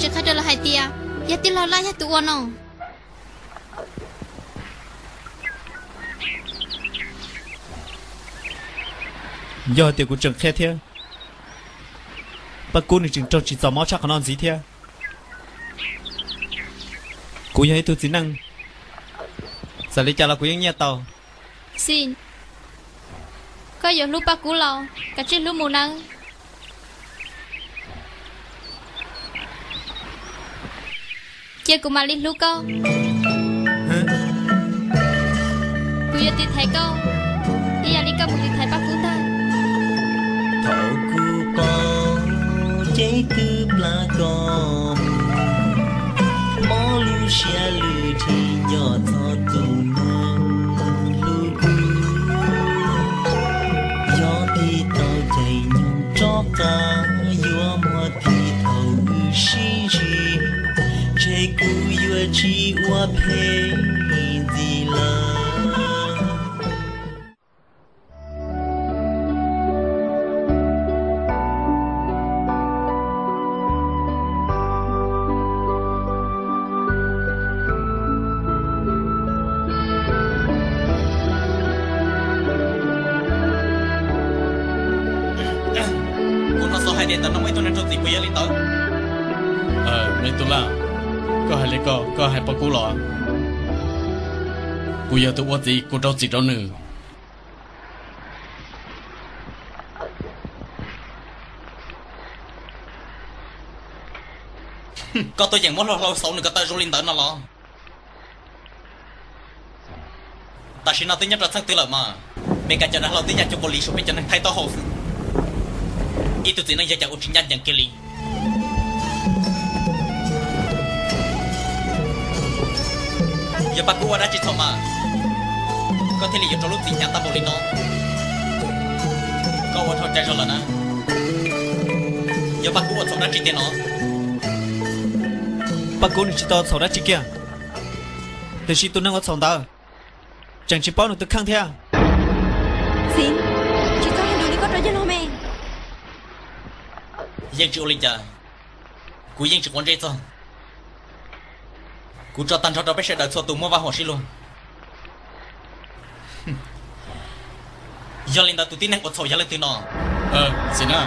tseem qhia rau lawv hais tias yog tij laug Laj yog tus ua no. Yog hais tias kuv tseem qhia thiab, Paj Kub nws tseem raug tsis txaus mob tshaj qhov no ntxiv thiab. Kuv yog ib tug txiv neej, txawm li cas los kuv yeej nyiaj tau. Xis, koj yuav hlub Paj Kub los kav tsij hlub mus nawb. Cia kuv mam li hlub koj. Kuv yuav tiv thaiv koj ib yam li koj mus tiv thaiv Paj Kub ntag. Thaum kuv pom cev twb plab koj mus, mob lub siab lwj dhis nco txog tus neeg hlub kuv. Yog tig tau caij nyoog rov qab yuav muaj tig thaum wb sib ntsib, ntshe kuv yuav tsis ua phem ntxiv lawm. Kuv no xav hais tias ntawm no muaj ib tug neeg raug txim puas yog li ntawd? Me tub Laj, koj hais li ko koj hais Paj Kub los? Kuv yog tus ua txiv kuv rau txim rau nws. Koj tuaj yeem muab hlau hlau xauv nws ko taw zoo li ntawd no los? Tam sim no twb nyob rau txheej twg lawm mas, Mes Kas cov dav hlau twb ya cuag npaum li saum peb cov neeg thaij taub hau xwb. Ib tug txiv neej yog cas ua tsis ncaj ncees kiag li. Yog Paj Kub ua dab tsi txhaum mas koj thiaj li yuav rau lub txim hnyav tag npaum li no? Koj ua dhau cai zog lawm na. Yog Paj Kub ua txhaum dab tsi tiag no? Paj Kub nws tsis tau txhaum dab tsi kiag, tiam sis tus neeg ua txhaum ntawd tseem tsis paub nws tus kheej thiab. Xis, tsis txhob hais lus li koj rau yawg laus me. Yeej tsis ua li cas, kuv yeej tsis quav ntsej txog. Kuv tso tag nrho rau peb sawv daws txhua tus muaj vaj huam sib luag. Yog li ntawd tus tib neeg ua txhaum yog leej twg no? Xis na,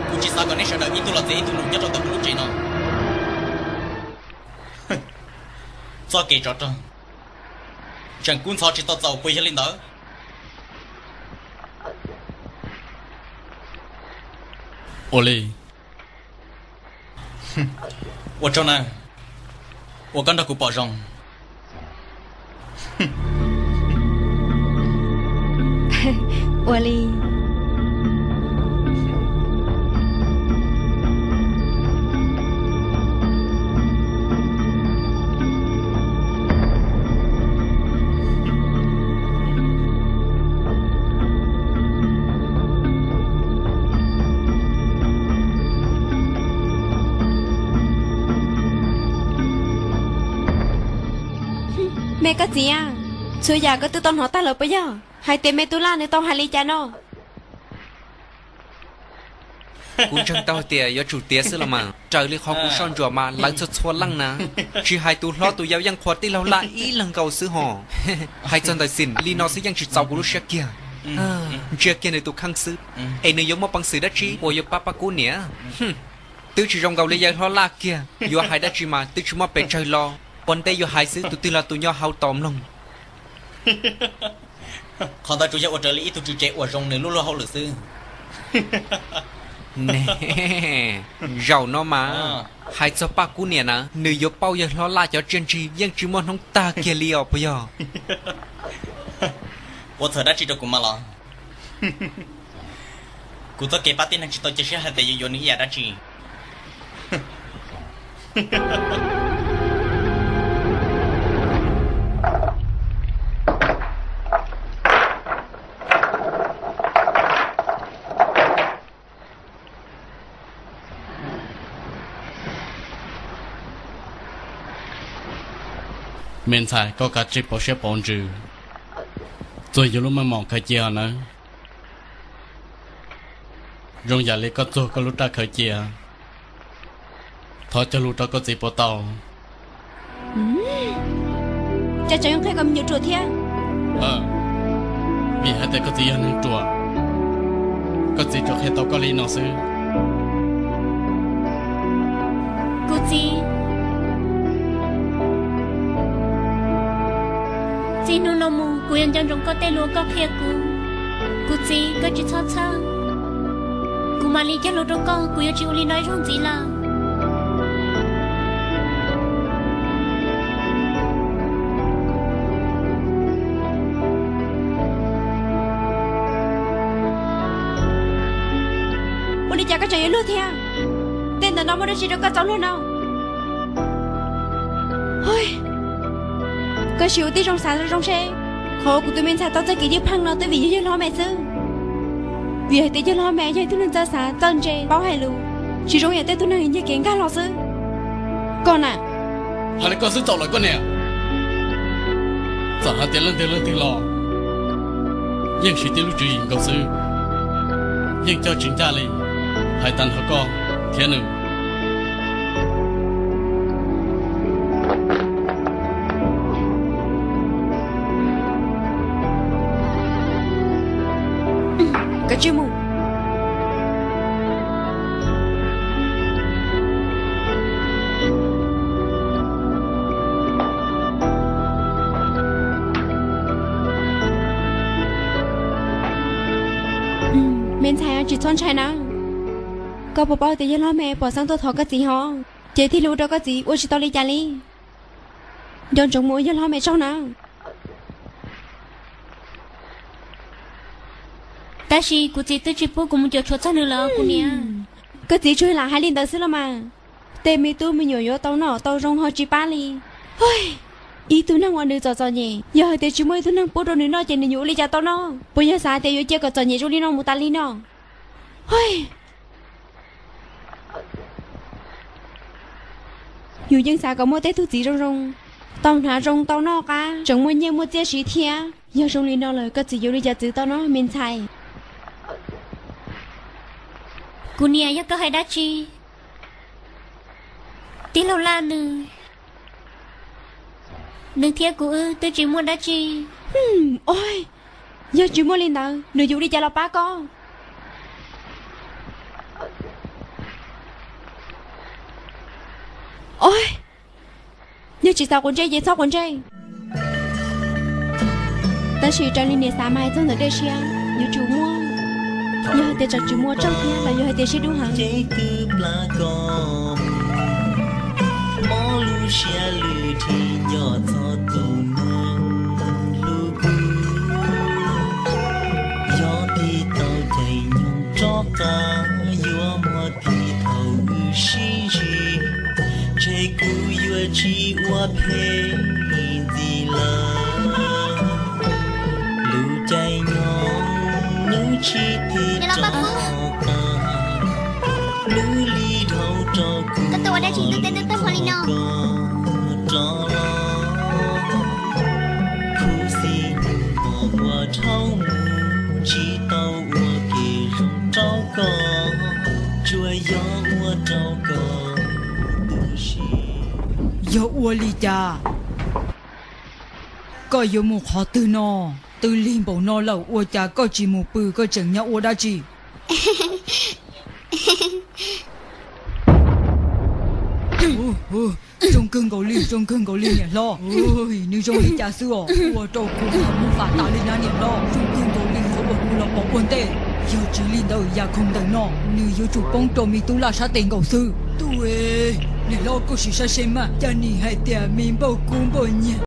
kuv tsis xav kom neb sawv daws ib tug los txiav ib tug num nyob rau ntawm kuv lub tsev no. Txoj kev tsov rog, tseem kub ntxhov tsis tau txaus puas yog li ntawd? Ua li, ua tsaug na, uas koj nrog kuv pom zoo. Ua li. Me koj txiv, txhua yam koj twb tau hnov tag lawm puas yog? Hais tias me tub Laj nws tau hais li cas no? Kuv ntseeg tau hais tias yuav tsum tiav xwb los mas, raws li qhov kuv soj ntsuam mas lawv txhua txhua leej na, tsis hais tus hlob tus yau yeej qhuas tij laug Laj ib leeg nkaus xwb hos. Hais txog ntawm Xis li no xwb yeej tsis txaus kuv lub siab kiag. Ntsia kiag nws tus kheej xwb, es nws yuav muaj peev xwm dab tsi uas yuav pab Paj Kub niam? Twb tsis zoo nkaus li yawg hlob Laj kiag, yuav hais dab tsi mas twb tsis muaj pes tsawg los, ua ntej yuav hais xwb tus twg los tus nyob hauv tos mloog. Qhov ntawd tsuas yog ua raws li ib tug tswv tsev uas zoo nws lub luag hauj lwm xwb. Ne, zaum no mas hais txog Paj Kub niam na, nws yuav pauj yawg hlob Laj cov tsiaj ntsig yeej tsis muaj hnub tag kiag li os puas yog? Ua txhaum dab tsi rau kuv mas los? Kuv txoj kev pab tib neeg tsis tau cia siab hais tias yuav yuav nws ib yam dab tsi. Me ntxhais, koj kav tsij pauv siab pauv ntsws, txuag yus lub meej mom kawg cia nawb. Zoo yam li koj txuag koj lub raj khaws cia, thov cog lus rau koj txiv puas tau? Cas tseem yuav qhia kom me nyuam ruam thiab? Vim hais tias koj txiv yog neeg ruam, koj txiv tsuas qhia tau koj li no xwb. Kuv txiv, txij hnub no mus kuv yuav nco ntsoov koj tej lus koj qhia kuv. Kuv txiv, koj tsis txhob txhawj. Kuv mam li cog lus rau koj, kuv yuav tsis ua li no ib zaug ntxiv lawm. Ua li cas koj tseem yuav luag thiab? Tej ntawm no muaj dab tsi rau koj txaus luag no? Koj sim ua tib zoo xav zoo zoo seb, qhov uas kuv tus me ntxhais tau txoj kev ywj pheej no twb vim yog yawg hlob me xwb. Vim hais tias yawg hlob me yog ib tug neeg txawj xav txawj ntse paub hais lus, tsis zoo yam tej tug neeg nyiag kev nkag los xwb. Koj na, hais li koj xwb txaus lawm koj niam. Txawm hais tias leej twg leej twg los yeej siv tib lub tswv yim nkaus xwb, yeej coj tsis ncaj li. Hais tag nrho koj thiab nws. Kav tsij mus. Me ntxhais, tsis txhob ntshai nawb. Koj puas paub tias yawg hlob me pom xeeb tuaj thov koj txiv hov, ces thiaj li ua rau koj txiv ua tsis tau li cas li. Nco ntsoov mus ua yawg hlob me tsaug nawb. Tab sis kuv txiv twb tsis pub kuv mus cuam tshuam txog nws lawm kuv niam. Koj txiv tsuas lam hais li ntawd xwb los mas. Tej me tub me nyuam yuav tau noj tau zoo ho tsis pab li. Ib tug neeg uas nws txom txom nyem, yog hais tias tsis muaj ib tug neeg pub rau nws noj ces nws yuav ua li cas tau noj? Puas yog xav tias yuav cia kom txom nyem zoo li no mus tas li no? Yus yeej xav kom muaj tej tug txiv zoo zoo, tau hnav zoo tau noj qab, tseem muaj nyiaj muaj txiaj siv thiab. Yog zoo li no lawm koj txiv yuav ua li cas txwv tau no me ntxhais? Kuv niam, yog koj hais dab tsi? Tij laug Laj nws, nws thiab kuv wb twb tsis muaj dab tsi. Oi, yog tsis muaj li ntawd nws yuav ua li cas los pab koj? Oi, yog tsis xav quav ntsej ces txhob quav ntsej. Tab sis raws li niam xav mas hais txog ntawm dej siab yuav tsum muaj, yog hais tias tseem tsis muaj tsaug thiab los yog hais tias siab dub heev. Ces twb plam koj mus, mob lub siab lwj dhim nco txog tus neeg hlub kuv. Yog tig tau caij nyoog rov qab yuav muaj tig thaum wb sib ntsib, ntshe kuv yuav tsis ua phem ntxiv lawm. Lub caij nyoog nws tsis tig rov qab, nws li dhau rau kuv ua dab tsi twb tej twb tag npaum li no rov los. Khuv xim hnub no ua dhau mus, tsis tau ua kev zoo rau koj, tsuas yog ua rau koj tu siab. Yog ua li cas? Koj yuav mus qhov twg no? Twb lig npaum no lawm ua cas koj tsis mus pw, koj tseem nyob ua dab tsi? Zoo kawg nkaus li, zoo kawg nkaus li niam hlob. Nws zoo li cas xwb os? Ua rau kuv qhov muag fam tas li na niam hlob. Zoo kawg nkaus li qhov uas kuv los pom ua ntej. Yog tsis li ntawd yam khoom ntawm no nws yuav tsum poob rau me tub laj sab tes nkaus xwb. Tub, niam hlob koj sim saib seb mas, cas nim hais tias me npauj kub npauj nyiag.